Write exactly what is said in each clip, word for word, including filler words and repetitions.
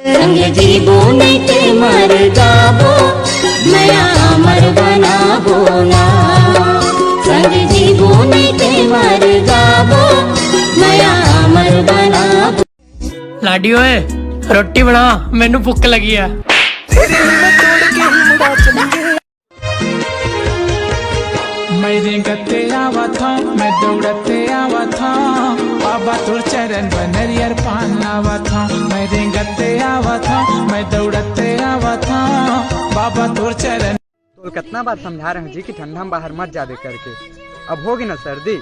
संग जीबो नइ ते मर जाबो, मया अमर बनाबो ना। संग जीबो नइ ते मर जाबो, मया अमर बनाबो। लाडी ओए, रोटी बना, मैनू भुख लगी है। मैं रेंगते आवत हूँ, मैं दौड़ते आवत हूँ, बाबा तोर चरण बर नरियर पान लावत हूँ। मैं रेंगते आवत हूँ, मैं दौड़ते आवत हूँ, बाबा तोर चरण। तोल कतना बार समझा रहे हूँ जी कि ठंडा में बाहर मत जाबे करके। अब होगे ना सर्दी,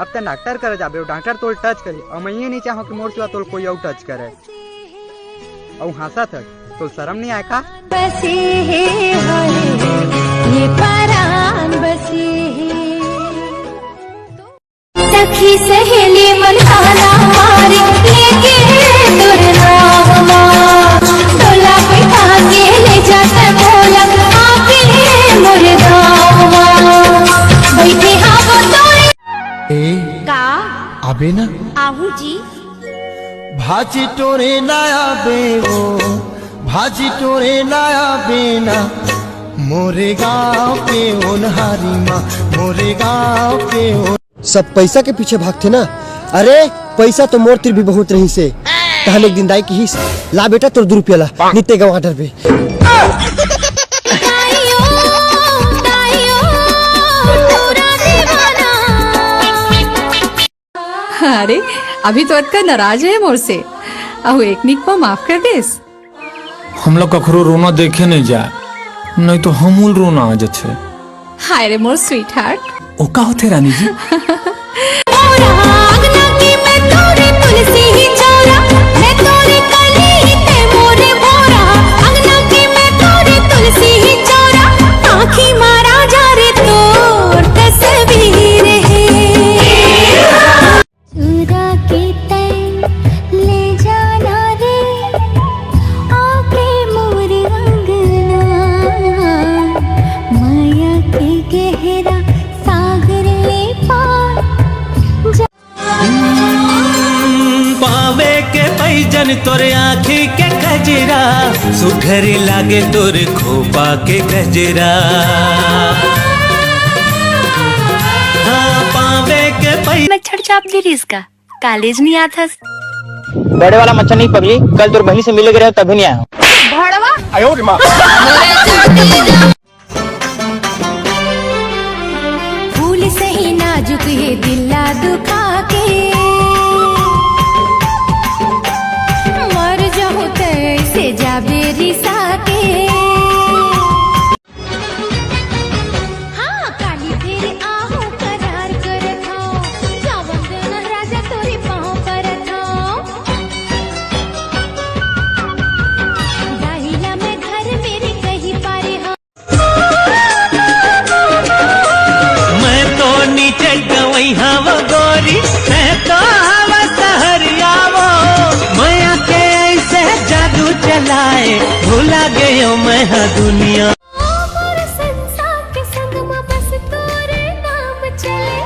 अब तैं डॉक्टर करा जाबे, अउ डॉक्टर तोल टच करही, अउ मैं ये नहीं चाहूँ कि मोर सिवा तोल कोई अउ टच करे। अउ हाँसत हस, तोल शरम नहीं आय का? बसे हे हाय, ये परान बसे हे। सखी सहेली मन ताना मारे, लेके तोर नाम मा। डोला बैठा के ले जात मोला, आके मोर गाँव मा। बैठे हाँ वो तोरे ए, का? आबे ना? आहू जी। भाजी टोरे ना आबे वो, भाजी टोरे ना आबे ना, मोरे गाँव के ओनहारी मा, मोरे गाँव के ओन- सब पैसा के पीछे भागथे ना। अरे, पैसा तो मोर तिर भी बहुत रहिसे। तहन एक दिन दाई किहिस, "ला बेटा, तोर दू रुपया ला, निते गवा डरबे।" अरे, अभी तो अतका नाराज हे मोर से, अहू एक निक को माफ कर देस। हमला कखरो रोना देखे नहीं जाए, नहीं तो हमूल रोना आ जाथे। हाय रे मोर स्वीटहार्ट। ओ का होथे रानी जी? चुरा के तैं ले जाना रे, आके मोर अंगना, मया के गहरा सागर ले पार। पावे के पैजन तोरे आँखी के कजरा, सुघर लागे तोरे खोपा के गजरा। हाँ, पावे के पै- मच्छर चाप दे रिहिस का? कॉलेज नहीं आथस। बड़े वाला मच्छर नहीं पगली, कल तोर बहिनी से मिले गए रहे तभी नहीं आया। भड़वा। फूल सही नाजुक ये दिल ला दुखा के, मर जाऊं तैसे जाबे रिसा के। हाँ, काली फेर आहूं करार करत हूँ, जावन देना राजा तोरे पाँव परत हूँ। दाहिला मैं घर मेरे कहीं पारे हूँ। मैं तो नीचे गवई हव गोरी, मैं तो हव सहरिया वो। मया के ऐसे जादू चलाए, भुला गयो मैं हा दुनिया। मोर संसार के संग म बस तोरे नाम चले,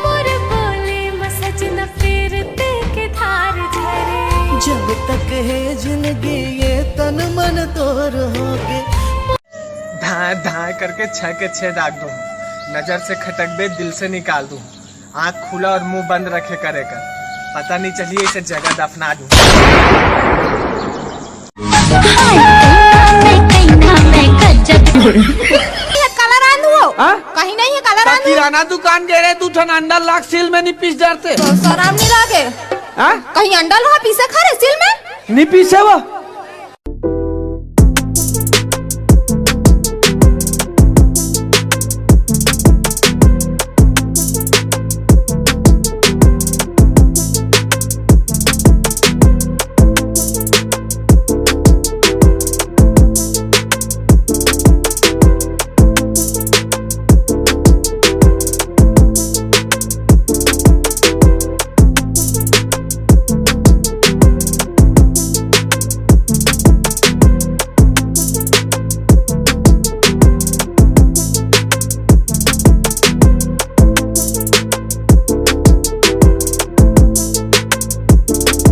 मोर बोले म सजना फेर ते के धार झरे। जब तक है जिंदगी ये तन मन तोर होगे। धाए धाए करके छह के छह दाग दूं, नजर से खटकबे दिल से निकाल दूं, आंख खुला और मुंह बंद रखे करे कर, पता नहीं चलिए इसे जगह दफना दूं। ये काला रांधू हो? हाँ? कहीं नहीं है काला तो रांधू? किराना दुकान गए रहे, दू ठन अंडा लाख सील में नहीं पीस डरते। तो शराब नहीं लागे। हाँ? कहीं अंडा लोहा पीसे खा रहे सील में? नहीं पीसे वो।